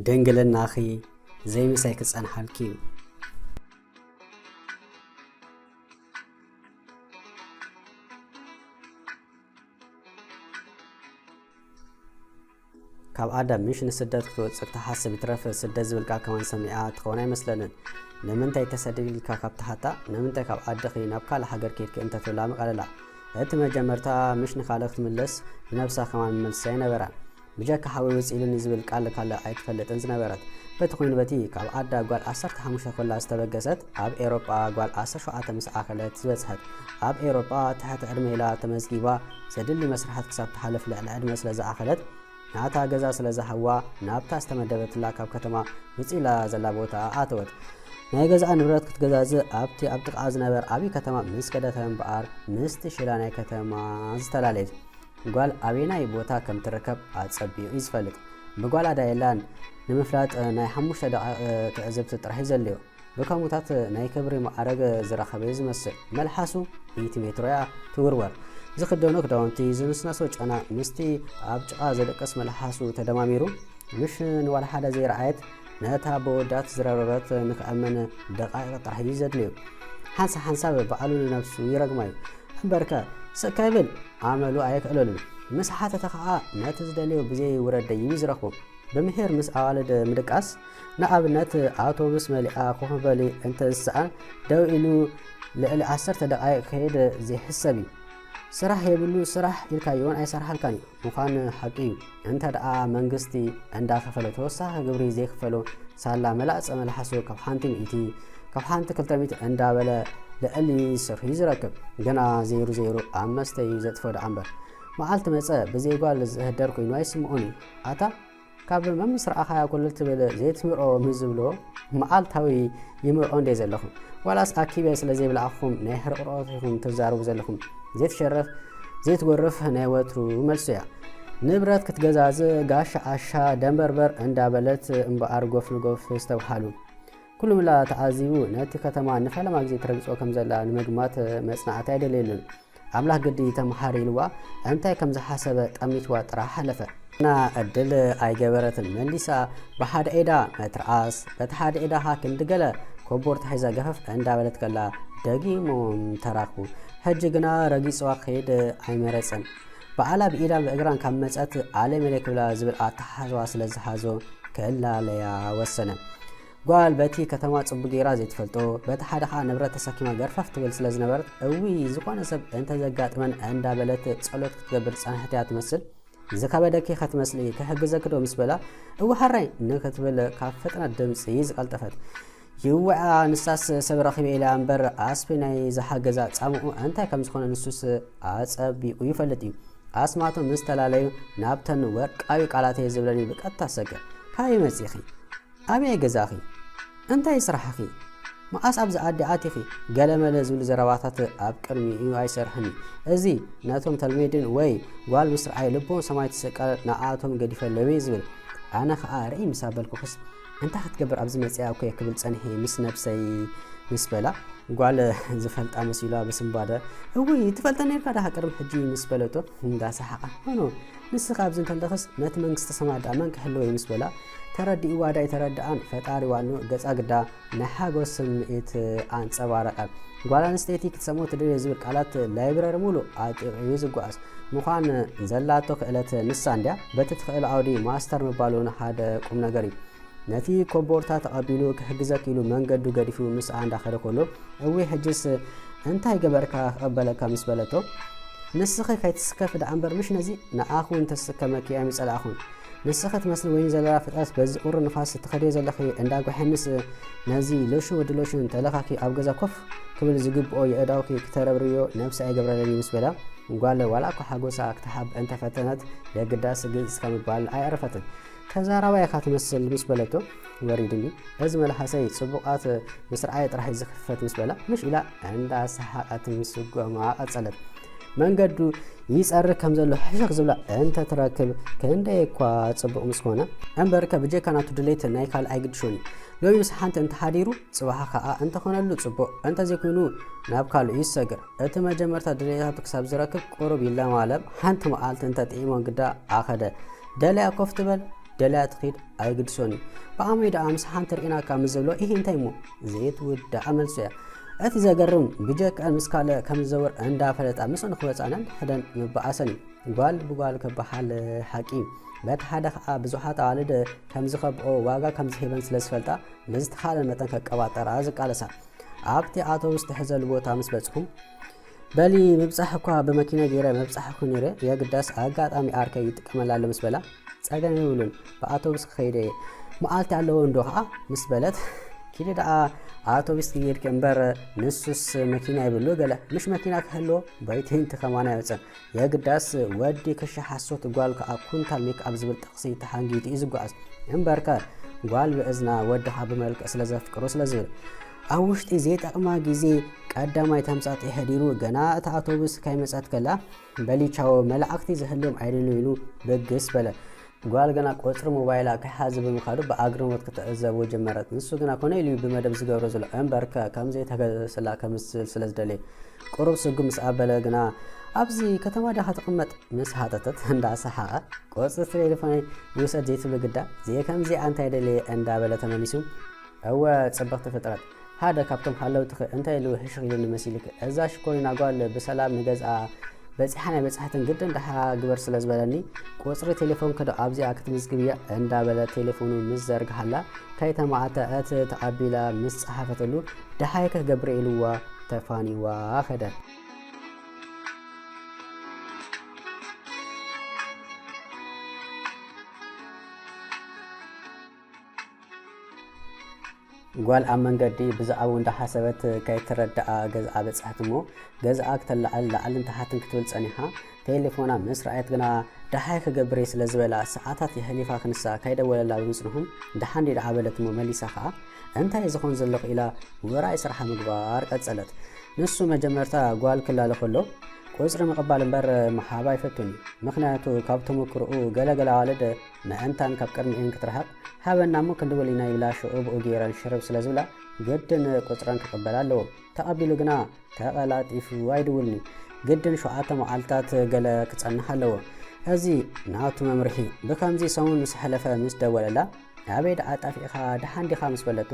ድንግልናኺ ዘይምሳይ ክጸንሓልኪ እዩ። ካብ ዓዳ ምሽ ንስደት ክትወፅእ ክትሓስብ ይትረፍ ስደት ዝብል ቃል ከማን ሰሚዓ ትኸውን ኣይመስለንን። ንምንታይ ተሰድድ ኢልካ ካብ ትሓታ፣ ንምንታይ ካብ ዓድኺ ናብ ካልእ ሃገር ከይድኪ እንተትብላ ምቐለላ። እቲ መጀመርታ ምሽ ንኻልእ ክትምለስ ንነብሳ ከማን መልሲ ኣይነበራን። ብጀካ ሓወይ ውፅእ ኢሉኒ ዝብል ቃል ካልእ ኣይትፈልጥን ዝነበረት። በቲ ኮይኑ በቲ ካብ ዓዳ ጓል ዓሰርተ ሓሙሽተ ኮላ ዝተበገሰት ኣብ ኤሮጳ ጓል ዓሰርተ ሸውዓተ ምስ ኣኸለት ዝበጽሐት። ኣብ ኤሮጳ ትሕቲ ዕድመ ኢላ ተመዝጊባ ዘድሊ መስርሓት ክሳብ ትሓልፍ ልዕሊ ዕድመ ስለ ዝኣኸለት ናታ ገዛ ስለ ዝሃዋ ናብታ ዝተመደበትላ ካብ ከተማ ውፅእ ኢላ ዘላ ቦታ ኣተወት። ናይ ገዛኣ ንብረት ክትገዛዝእ ኣብቲ ኣብ ጥቓ ዝነበር ዓብዪ ከተማ ምስ ከደተ እምበኣር ምስቲ ሽላ ናይ ከተማ ዝተፈላለየት። ጓል ኣበየናይ ቦታ ከም ትርከብ ኣጸቢቑ እዩ ዝፈልጥ። ብጓል ኣዳ የላን ንምፍላጥ ናይ ሓሙሽተ ደቓይቕ ትዕዝብቲ ጥራሕ እዩ ዘድልዮ። ብከሙታት ናይ ክብሪ መዓረግ ዝረኸበ እዩ ዝመስል። መልሓሱ ሚእቲ ሜትሮ እያ ትውርወር። ዝኽደኖ ክዳውንቲ፣ ዝንስነሶ ጨና ምስቲ ኣብ ጭቓ ዝድቅስ መልሓሱ ተደማሚሩ ምሽ ንዋላ ሓደ ዘይረኣየት ነታ ብወዳት ዝረብረበት ንክኣምን ደቓይቕ ጥራሕ እዩ ዘድልዮ። ሓንሳብ ሓንሳብ ባዕሉ ንነብሱ ይረግማ እዩ። እምበርከ ስቕ ከይብል ኣመሉ ኣየክእለሉን። ምስ ሓተተ ኸኣ ነቲ ዝደልዮ ብዘይ ውረድ ደይቡ እዩ ዝረኽቦ። ብምሒር ምስ ኣዋልድ ምድቃስ፣ ንኣብነት ኣውቶቡስ መሊኣ ኮፍ በሊ እንተ ዝሰኣን ደው ኢሉ ልዕሊ ዓሰርተ ደቓይቕ ክኸይድ ዘይሕሰብ እዩ። ስራሕ የብሉ፣ ስራሕ ኢልካዮ እውን ኣይሰርሓልካን እዩ። ምዃን ሓቂ እዩ። እንተ ደኣ መንግስቲ እንዳኸፈለ ተወሳኺ ግብሪ ዘይክፈሎ ሳላ መላጸ መልሓሱ ካብ ሓንቲ ሚእቲ፣ ካብ ሓንቲ ክልተ ሚእቲ እንዳበለ ልዕሊ ስርሑ እዩ ዝረክብ። ግና ዘይሩ ዘይሩ ኣብ መስተ እዩ ዘጥፍኦ ደኣ እምበር። መዓልቲ መጸ ብዘይ ጓል ዝህደር ኮይኑ ኣይስምዖን እዩ። ኣታ ካብ መምስ ረኣኻያ ኩልል ትብል ዘይትምርዖ ምስ ዝብሎ መዓልታዊ ይምርዖ እንደ ዘለኹም ዋላስ ኣኪበ ስለ ዘይብላዕኹም ናይ ሕርቕርኦት ኢኹም ትዛረቡ ዘለኹም። ዘይትሸረፍ ዘይትጎርፍ ናይ ወትሩ መልሱ እያ። ንብረት ክትገዛዝእ ጋሻ ዓሻ ደንበርበር እንዳበለት እምበኣር ጎፍ ንጎፍ ዝተብሃሉ ኩሉ ምላ ተዓዚቡ ነቲ ከተማ ንፈለማ ግዜ ትረግጾ ከም ዘላ ንምግማት መጽናዕቲ ኣይደልየሉን። ኣምላኽ ግዲ ተምሃር ኢልዋ እንታይ ከም ዝሓሰበ ጠሚትዋ ጥራሕ ሓለፈ። እና ዕድል ኣይገበረትን መሊሳ ብሓደ ኢዳ መትርዓስ በቲ ሓደ ኢዳ ሃ ክንዲ ገለ ኮቦርታ ሒዛ ገፈፍ እንዳበለት ከላ ደጊሞም ተራኽቡ። ሕጂ ግና ረጊጽዋ ክኸይድ ኣይመረጸን። በዓላ ብኢዳን ብእግራን ካብ መጸት ኣለ መለ ክብላ ዝብል ኣተሓሕዛዋ ስለ ዝሓዞ ክላለያ ወሰነ። ጓል በቲ ከተማ ጽቡቕ ጌራ ዘይትፈልጦ፣ በቲ ሓደ ኸኣ ንብረት ተሰኪማ ገርፈፍ ትብል ስለ ዝነበረት፣ እውይ ዝኾነ ሰብ እንተዘጋጥመን እንዳበለት ጸሎት ክትገብር ዝጸንሐት እያ ትመስል። ዝኸበደኪ ኸትመስሊ ክሕግዘኪ ዶ ምስ በላ፣ እወ ሓራይ ንክትብል ካብ ፍጥነት ድምጺ ዝቐልጠፈት። ይወዓ ንሳስ ሰብ ረኺበ ኢላ እምበር ኣስቢ ናይ ዝሓገዛ ጻምኡ እንታይ ከም ዝኾነ ንሱስ ኣጸቢቑ ይፈልጥ እዩ። ኣስማቱ ምስ ተላለዩ ናብተን ወርቃዊ ቃላተይ ዝብለኒ ብቀጥታ ሰገር። ካበይ መጺኺ? ኣበይ ገዛኺ? እንታይ ስራሕኺ? መዓስ ኣብዚ ዓዲ ኣቲኺ? ገለመለ ዝብሉ ዘረባታት ኣብ ቅድሚኡ ኣይሰርሕን እዩ። እዚ ነቶም ተልሜድን ወይ ጓል ምስ ረኣየ ልቦም ሰማይ ትስቀል ንኣቶም ገዲፈሎም እየ ዝብል። ኣነ ኸኣ ርእይ ምስ ኣበልኩኽስ እንታይ ክትገብር ኣብዚ መጺኣ እኮ እየ ክብል ጸኒሐ ምስ ነብሰይ ምስ በላ ጓል ዝፈልጣ መሲላ ብስንባደ እውይ ትፈልጠ ነርካ ደኣ ቅድሚ ሕጂ ምስ በለቶ እንዳሰሓቓ ኖ ኖ ንስኻ ኣብዚ እንተለኽስ ነቲ መንግስተ ሰማያት ደኣ መን ክሕልዎ እዩ ምስ በላ ተረዲእዋ ዳ ኣይተረድኣን ፈጣሪ ዋኖ ገጻ ግዳ ናይ ሓጎስ ስምዒት ኣንጸባረቐ። ጓል ኣንስተይቲ ክትሰምዖ ትደልዮ ዝብል ቃላት ላይብረሪ ሙሉእ ኣጢቑ እዩ ዝጓዓዝ። ምዃን ዘላቶ ክእለት ንሳ እንድያ። በቲ ትኽእል ዓውዲ ማስተር ምባል እውን ሓደ ቁም ነገር እዩ። ነቲ ኮቦርታ ተቐቢሉ ክሕግዘኪ ኢሉ መንገዱ ገዲፉ ምስኣ እንዳኸደ ከሎ እዊ ሕጅስ እንታይ ገበርካ ክቐበለካ ምስ በለቶ ንስኺ ከይትስከፊ ደኣ እምበር ምሽ ነዚ ንዓኺ እውን ተስከመኪ ኣይምጸላእኹን። ንስኺ ትመስሊ ወይኒ ዘለላ ፍጥረት በዚ ቁሪ ንፋስ ትኸድዮ ዘለኺ እንዳ ጓሐንስ ነዚ ሎሽን ወዲ ሎሽን ተለኻኪ ኣብ ገዛ ኮፍ ክብል ዝግብኦ የእዳውኪ ክተረብርዮ ነብሲ ኣይገብረለኒ ምስ በላ ጓል ዋላ እኳ ሓጎሳ ክትሓብ እንተፈተነት የግዳስ ግልጽ ከምባል ኣይዕረፈትን። ተዛራባይ ኢኻ ትመስል ምስ በለቶ ወሪድኒ። እዚ መልሓሰይ ጽቡቓት ምስ ረኣየ ጥራሕ እዩ ዝኽፈት ምስ በላ ምሽ ኢላ እንዳ ሰሓቐት ምስጓማ ቀጸለት። መንገዱ ይጸርግ ከም ዘሎ ሕሽኽ ዝብላ እንተ ትረክብ ክንደይ እኳ ጽቡቕ ምስ ኮነ። እምበርከ ብጀካ ናቱ ድሌት ናይ ካልእ ኣይግድሾን እዩ። ሎሚ ምስ ሓንቲ እንተ ሓዲሩ ጽባሕ ከኣ እንተ ኾነሉ ጽቡቕ፣ እንተ ዘይኮይኑ ናብ ካልእ ይሰግር። እቲ መጀመርታ ድሌታቱ ክሳብ ዝረክብ ቁሩብ ይለማለም። ሓንቲ መዓልቲ እንተ ጥዒሞ ግዳ ኣኸደ። ደልያ ኮፍ ትበል ደልያ ትኺድ ኣይግድሶን እዩ። ብኣመይ ደኣ ምሳሓ እንተርኢናካ ምስ ዝብሎ፣ ኢሂ እንታይ እሞ? ዘይትውዳእ መልሱ እያ። እቲ ዘገርም፣ ብጀክኣን ምስ ካልእ ከም ዝዘውር እንዳፈለጣ ምስኡ ንኽወጻ ነንሕደን ምበኣሰን እዩ። ጓል ብጓል ክበሃል ሓቂ እዩ። በቲ ሓደ ኸኣ ብዙሓት ኣዋልድ ከም ዝኸብኦ ዋጋ ከም ዝሂበን ስለ ዝፈልጣ፣ ብዝተኻለ መጠን ከቀባጠራ ዝቃለሳ። ኣብቲ ኣውቶቡስ ትሕዘሉ ቦታ ምስ በጽኹ፣ በሊ ምብጻሕ እኳ ብመኪና ገይረ ምብጻሕኩ ነይረ፣ የግዳስ ኣጋጣሚ ዓርከይ ይጥቀመላ ኣሎ ምስ በላ፣ ጸገም የብሉን፣ ብኣውቶቡስ ክኸይደ እየ፣ መዓልቲ ኣለዎ እንዶ ኸኣ ምስ በለት፣ ኪዲ ደኣ ኣውቶቡስ ክይድኪ እምበር ንሱስ መኪና የብሉ ገለ፣ ምሽ መኪና ክህልዎ በይትይንቲ ከማን ኣይወጸን። የግዳስ ወዲ ክሻ ሓሶት ጓል ከኣ ኩንታል ሜክኣፕ ዝብል ጥቕሲ ተሓንጊጡ እዩ ዝጓዓዝ። እምበርከ ጓል ብእዝና ወድኻ ብመልክዕ ስለ ዘፍቅሮ ስለ ዝብል። ኣብ ውሽጢ ዘይጠቕማ ግዜ ቀዳማይ ተምጻጥ የሕዲሩ ገና እታ ኣውቶቡስ ካይመጸት ከላ በሊ ቻው መላእኽቲ ዝህልዎም ኣይደልዩ ኢሉ ብግስ በለ። ጓል ገና ቁጽሪ ሞባይላ ክሓዝ ብምኻዱ ብኣግራሞት ክትዕዘቦ ጀመረት። ንሱ ግና ኮነ ኢሉ እዩ ብመደብ ዝገብሮ ዘሎ እምበርከ ከም ዘይተገሰላ ከምስል ስለ ዝደለየ። ቁሩብ ስጉም ምስ ኣበለ ግና ኣብዚ ከተማ ዲኻ ትቕመጥ? ምስ ሓተተት እንዳሰሓቐ ቁጽሪ ቴሌፎነይ ይውሰድ ዘይትብሉ ግዳ? ዘይ ከምዚኣ እንታይ ደልየ እንዳበለ ተመሊሱ። እወ ጽብቕቲ ፍጥረት፣ ሓደ ካብቶም ሃለውትኺ እንታይ ኢሉ ህሽኽ ኢሉኒ መሲልኪ? እዛ ሽኮሪና ጓል ብሰላም ንገዝኣ በጺሓን ኣይበጻሕትን ግድን ደሓ ግበር ስለ ዝበለኒ፣ ቁጽሪ ቴሌፎንኪ ዶ ኣብዚኣ ክትምዝግብያ? እንዳበለ ቴሌፎኑ ምስ ዘርግሓላ፣ ከይተማዕጠዐት ተቐቢላ ምስ ጸሓፈትሉ፣ ደሓይኪ ክገብር ኢልዋ ተፋንይዋ ከደ። ጓል ኣብ መንገዲ ብዛዕባኡ እንዳሓሰበት ከይትረድኣ ገዝኣ በጽሐት እሞ፣ ገዝኣ ክተላዕል ላዕልን ታሕትን ክትብል ጸኒሓ፣ ቴሌፎና ምስ ረኣየት ግና፣ ደሓይ ክገብር እየ ስለ ዝበላ፣ ሰዓታት የሕሊፋ ክንሳ ከይደወለላ ብምጽንሑ፣ ደሓን ድዩ ደኣ በለት እሞ መሊሳ ከኣ፣ እንታይ እየ ዝኾን ዘለኹ ኢላ ውራይ ስርሓ ምግባር ቀጸለት። ንሱ መጀመርታ ጓል ክላለ ከሎ፣ ቁጽሪ ምቕባል እምበር ምሃብ ኣይፈቱን እዩ። ምኽንያቱ ካብ ተመክሮኡ ገለገለ ኣዋልድ ምእንታን ካብ ቅድሚኤን ክትርሕቕ፣ ሃበና እሞ ክንድውል ኢና ይብላ፣ ሽዑ ብኡ ገይረን ሽርብ ስለ ዝብላ፣ ግድን ቁጽረን ክቕበል ኣለዎ። ተቐቢሉ ግና ተቐላጢፉ ኣይድውልን እዩ። ግድን ሸውዓተ መዓልታት ገለ ክጸንሕ ኣለዎ። እዚ ናቱ መምርሒ እዩ። ብከምዚ ሰሙን ምስ ሓለፈ ምስ ደወለላ፣ ኣበይ ደኣ ጠፊእኻ፣ ደሓን ዲኻ ምስ በለቶ፣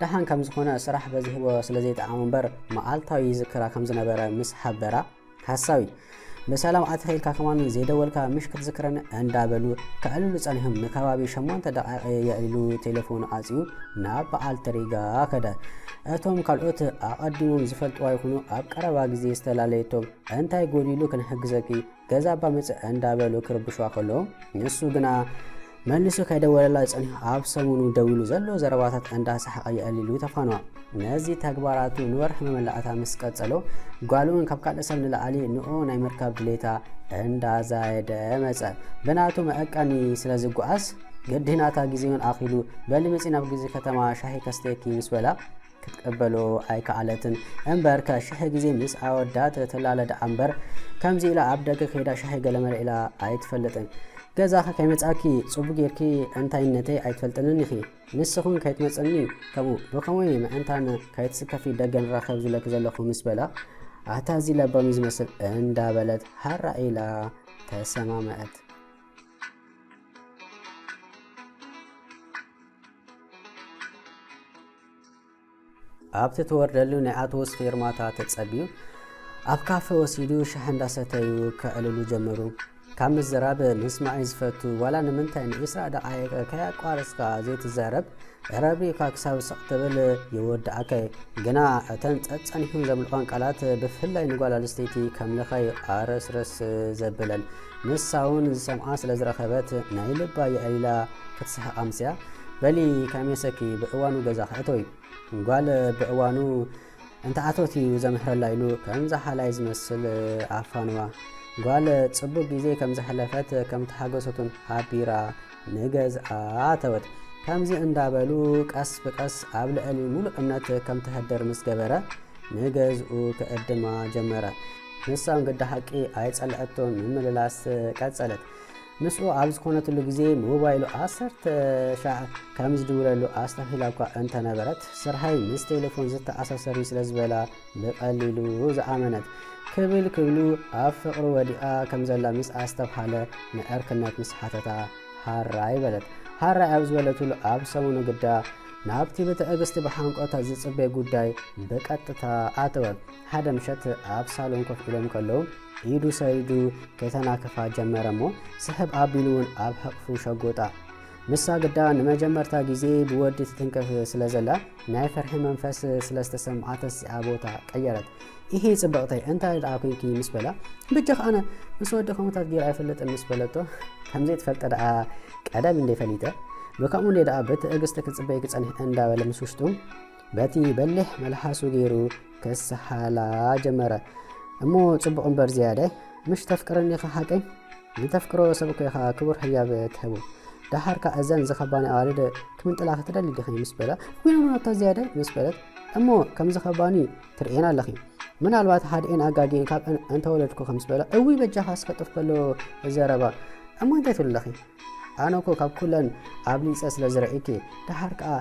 ደሓን ከም ዝኾነ ስራሕ በዚሕዎ ስለ ዘይጠዓሞ እምበር መዓልታዊ ይዝክራ ከም ዝነበረ ምስ ሓበራ፣ ሓሳዊ። ብሰላም ኣቲኻ ኢልካ ከማን ዘይደወልካ ምሽ ክትዝክረኒ እንዳበሉ ከዕልሉ ጸኒሖም። ንከባቢ ሸሞንተ ደቓይቕ የዕሊሉ ቴሌፎኑ ዓጽዩ ናብ በዓልቲ ሪጋ ከደ። እቶም ካልኦት ኣቐዲሞም ዝፈልጥዋ ይኹኑ ኣብ ቀረባ ግዜ ዝተፈላለየቶም እንታይ ጎዲሉ ክንሕግዘኪ ገዛ ኣባ መጽእ እንዳበሉ ክርብሽዋ ከለዉ ንሱ ግና መሊሱ ከይደወለላ ጸኒሑ ኣብ ሰሙኑ ደዊሉ ዘሎ ዘረባታት እንዳሰሓቐ የዕሊሉ ተፋንዋ። ነዚ ተግባራቱ ንወርሒ መመላእታ ምስ ቀጸሎ፣ ጓል እውን ካብ ካልእ ሰብ ንላዕሊ ንኡ ናይ ምርካብ ድሌታ እንዳዛየደ መጸ። ብናቱ መዐቀኒ ስለ ዝጓዓዝ፣ ግዲ ናታ ግዜ እውን ኣኺሉ፣ በሊ መጺ ናብ ግዜ ከተማ ሻሂ ከስተየኪ ምስ በላ፣ ክትቀበሎ ኣይከኣለትን። እምበርከ ሽሕ ግዜ ምስ ኣወዳት ትላለ ደኣ እምበር፣ ከምዚ ኢላ ኣብ ደገ ከይዳ ሻሂ ገለመለ ኢላ ኣይትፈልጥን። ገዛኺ ከይመጻኪ ጽቡቅ ጌርኪ እንታይነተይ ኣይትፈልጥንን ኢኺ። ንስኹን ከይትመጽኒ ከምኡ ብኸመይ ምእንታን ከይትስከፊ ደገ ንራኸብ ዝብለኪ ዘለኹ ምስ በላ፣ ኣታ እዚ ለባም እዩ ዝመስል እንዳበለት ሃራ ኢላ ተሰማመዐት። ኣብቲ ትወርደሉ ናይ ኣውቶቡስ ፌርማታ ተጸብዩ፣ ኣብ ካፈ ወሲዱ ሻሂ እንዳሰተዩ ከዕልሉ ጀመሩ። ካብ ምዝራብ ምስማዕ እዩ ዝፈቱ፣ ዋላ ንምንታይ ንዒስራ ደቓይቕ ከየቋረጽካ ዘይትዛረብ? ረብሪብካ ክሳብ ስቕ ትብል ይወድኣካ እዩ። ግና እተን ጸጸኒሑን ዘምልቖን ቃላት ብፍላይ ንጓል ኣንስተይቲ ከም ለኻይ ኣረስረስ ዘብለን። ንሳ እውን ዝሰምዓ ስለ ዝረኸበት ናይ ልባ የዕሊላ ክትስሕቕ ኣምስያ፣ በሊ ከመሰኪ ብእዋኑ ገዛ ክእተው እዩ። ጓል ብእዋኑ እንተ ኣተወት እዩ ዘምሕረላ ኢሉ ከም ዝሓላይ ዝመስል ኣፋንዋ። ጓል ጽቡቕ ግዜ ከም ዘሕለፈት ከም ተሓጎሰቱን ሓቢራ ንገዝኣ ኣተወት። ከምዚ እንዳበሉ ቀስ ብቀስ ኣብ ልዕሊ ሙሉእ እምነት ከም ትሕድር ምስ ገበረ ንገዝኡ ክዕድማ ጀመረ። ንሳ እውን ግዲ ሓቂ ኣይጸልዐቶን ምምልላስ ቀጸለት። ምስኡ ኣብ ዝኾነትሉ ግዜ ሞባይሉ ዓሰርተ ሻዕ ከም ዝድውለሉ ኣስተብሂላ እኳ እንተነበረት፣ ስርሐይ ምስ ቴሌፎን ዝተኣሳሰር እዩ ስለ ዝበላ ብቐሊሉ ዝኣመነት። ክብል ክብሉ ኣብ ፍቕሪ ወዲቓ ከም ዘላ ምስ ኣስተብሃለ ንዕርክነት ምስ ሓተታ ሃራይ በለት። ሃራይ ኣብ ዝበለትሉ ኣብ ሰሙኑ ግዳ ናብቲ ብትዕግስቲ ብሓንቆታ ዝጽበይ ጉዳይ ብቀጥታ ኣተወ። ሓደ ምሸት ኣብ ሳሎን ኮፍ ኢሎም ከለዉ ኢዱ ሰሪዱ ከተናክፋ ጀመረ እሞ ስሕብ ኣቢሉ እውን ኣብ ሕቕፉ ሸጎጣ። ንሳ ግዳ ንመጀመርታ ግዜ ብወዲ ትትንከፍ ስለ ዘላ ናይ ፍርሒ መንፈስ ስለ ዝተሰምዓተስ እዚኣ ቦታ ቀየረት። ኢሂ ጽብቕተይ እንታይ ደኣ ኮንኪ ምስ በላ ብጃኽ ኣነ ምስ ወዲ ከምኡታት ገይረ ኣይፈልጥን ምስ በለቶ ከምዘይትፈልጠ ደኣ ቀደም እንደ ፈሊጠ ብከምኡ እንደ ደኣ ብትዕግስቲ ክጽበይ ክጸንሕ እንዳበለ ምስ ውሽጡ በቲ በሊሕ መልሓሱ ገይሩ ክስሓላ ጀመረ። እሞ ጽቡቕ እምበር ዝያዳይ ምሽ ተፍቅረኒ ኢኻ ሓቀይ? ንተፍቅሮ ሰብ እኮ ኢኻ ክቡር ህያብ ትህቡ። ደሓርካ እዘን ዝኸባኒ ኣዋልድ ክምንጥላ ክትደሊ ዲኺ ምስ በላ ዊኖ ናታ ዝያዳይ ምስ በለት እሞ ከም ዝኸባኒ ትርእየን ኣለኺ። ምናልባት ሓድኤን ኣጋጊን ካብ እን- እንተወለድኩ ከም ዝበለ እዊ በጃኻ ስኸጥፍ ከሎ ዘረባ እሞ እንታይ ትብለኺ? ኣነ እኮ ካብ ኩለን ኣብሊፀ ስለ ዝረእኪ ደሓር ከዓ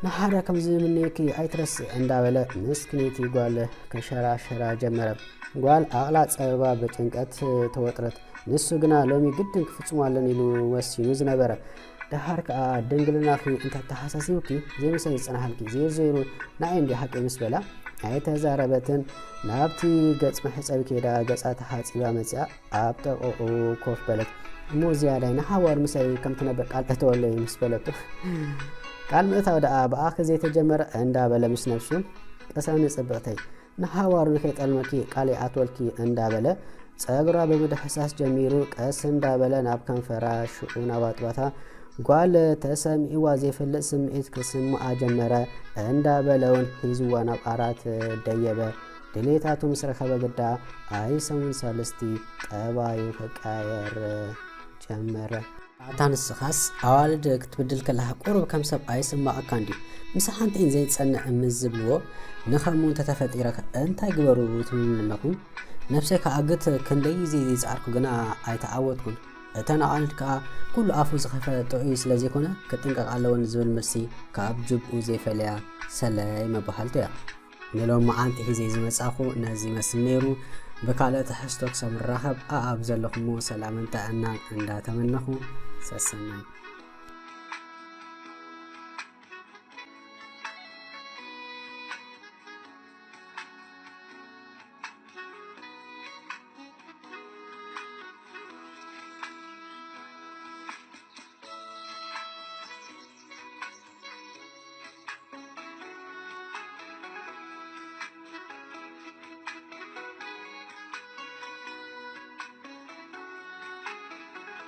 ንሓደ ከም ዝምነየኪ ኣይትረስእ እንዳበለ ምስክነይቲ ጓል ከሸራሸራ ጀመረ። ጓል ኣቕላ ፀበባ ብጭንቀት ተወጥረት። ንሱ ግና ሎሚ ግድን ክፍፅሙ ኣለኒ ኢሉ ወሲኑ ዝነበረ። ደሓር ከዓ ድንግልናኺ እንተተሓሳሲብኪ ዘይምሳይ ዝፀናሓልኪ ዘይር ዘይሩ ንዓይ እንዲ ሓቂ ምስ በላ ኣይተዛረበትን። ናብቲ ገፅ መሕፀቢ ከይዳ ገፃ ተሓፂባ መፅኣ ኣብ ጠቕኡ ኮፍ በለት። እሞ ዝያዳይ ንሓዋሩ ምሳይ ከም ትነብር ቃል እተወለይ ምስ በለቱ ቃል ምእታው ደኣ ብኣኺ ዘይተጀመረ እንዳበለ ምስ ነብሱ ቅሰኒ ፅብቕተይ ንሓዋሩ ንከይጠልመኪ ቃል ይኣትወልኪ እንዳበለ ጸጉራ ብምድሕሳስ ጀሚሩ ቀስ እንዳበለ ናብ ከንፈራ ሽዑ ናብ ኣጥባታ ጓል ተሰሚዕዋ ዘይፈልጥ ስምዒት ክስምዓ ጀመረ። እንዳበለ እውን ሒዝዋ ናብ ዓራት ደየበ። ድሌታቱ ምስ ረኸበ ግዳ ኣይሰሙን ሳልስቲ ጠባዩ ክቀያየር ጀመረ። ኣታ ንስኻስ ኣዋልድ ክትብድል ከለኻ ቁሩብ ከም ሰብ ኣይስማዓካን ድዩ? ምስ ሓንቲኤን ዘይጸንዕ ምስ ዝብልዎ ንኸምኡ እንተተፈጢረኸ እንታይ ግበሩ ትብሉኒ ኣለኹም? ነብሰይ ክኣግት ክንደይ ግዜ ዝጸዓርኩ ግና ኣይተዓወትኩን። እተን ኣዋልድ ከኣ ኩሉ ኣፉ ዝኸፈተ ጥዑይ ስለ ዘይኮነ ክጥንቀቕ ኣለወን ዝብል መልሲ ካብ ጅብኡ ዘይፈለያ ሰለይ መበሃልቱ እያ። ንሎሚ መዓልቲ ሒዘ ዝመጻኹ ነዚ ይመስል ነይሩ። ብካልእ ትሕዝቶ ክሳብ ንራኸብ ኣኣብ ዘለኹሞ ሰላምን ጥዕናን እንዳተመነኹ ሰሰናይ።